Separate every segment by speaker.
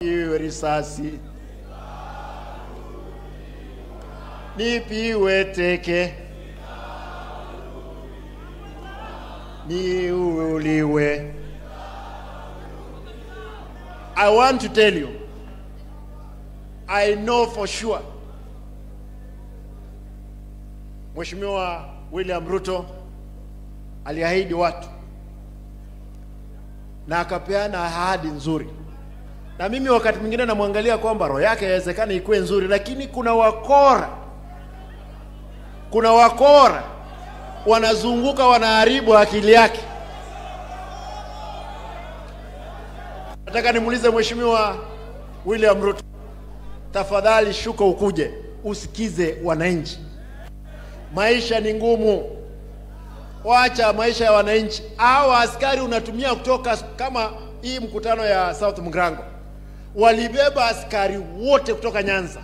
Speaker 1: Nipiwe risasi, nipiwe teke, niuliwe. I want to tell you, I know for sure Mheshimiwa William Ruto aliahidi watu na akapeana ahadi nzuri. Na mimi wakati mwingine namwangalia kwamba roho yake haiwezekani ikuwe nzuri, lakini kuna wakora wanazunguka wanaharibu akili yake. Nataka nimuulize Mheshimiwa William Ruto, tafadhali shuka ukuje usikize wananchi. Maisha ni ngumu, wacha maisha ya wananchi. Hawa askari unatumia kutoka kama hii mkutano ya South Mugrango, walibeba askari wote kutoka Nyanza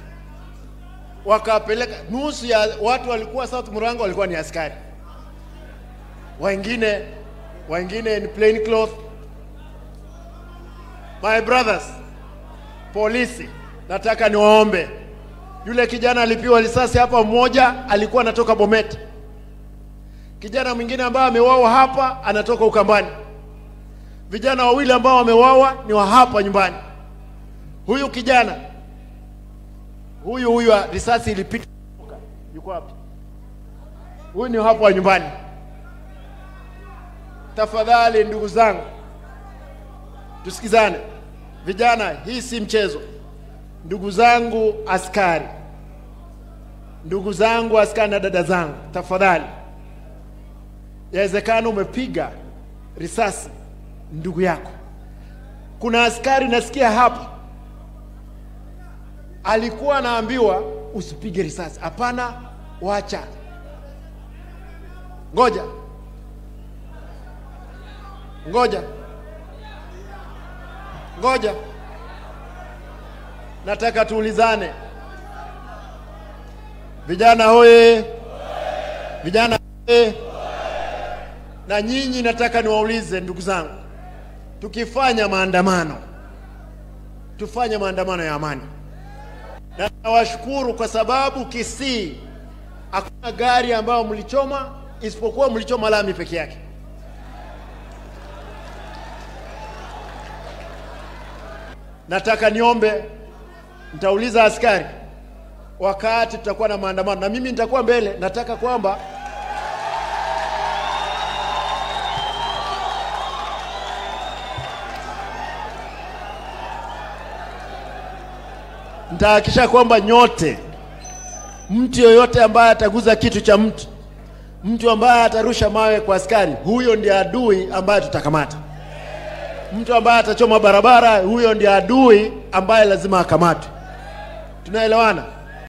Speaker 1: wakapeleka. Nusu ya watu walikuwa South Mugrango walikuwa ni askari, wengine in plain cloth. My brothers, polisi, nataka niwaombe. Yule kijana alipiwa risasi hapa, mmoja alikuwa anatoka Bomet. Kijana mwingine ambaye ameuawa hapa anatoka Ukambani. Vijana wawili ambao wameuawa ni wa hapa nyumbani. Huyu kijana huyu risasi ilipita, yuko wapi? Huyu ni hapa wa nyumbani. Tafadhali ndugu zangu, tusikizane. Vijana, hii si mchezo. Ndugu zangu askari, ndugu zangu askari na dada zangu, tafadhali. Yawezekana umepiga risasi ndugu yako. Kuna askari nasikia hapa alikuwa anaambiwa usipige risasi. Hapana, wacha, ngoja ngoja ngoja. Nataka tuulizane. Vijana hoye, vijana hoye. Na nyinyi nataka niwaulize ndugu zangu, tukifanya maandamano, tufanye maandamano ya amani. Na nawashukuru kwa sababu Kisii hakuna gari ambayo mlichoma isipokuwa mlichoma lami peke yake. Nataka niombe, nitauliza askari wakati tutakuwa na maandamano, na mimi nitakuwa mbele. Nataka kwamba nitahakikisha kwamba nyote, mtu yoyote ambaye ataguza kitu cha mtu, mtu ambaye atarusha mawe kwa askari, huyo ndiye adui ambaye tutakamata. Mtu ambaye atachoma barabara, huyo ndiye adui ambaye lazima akamatwe. Tunaelewana?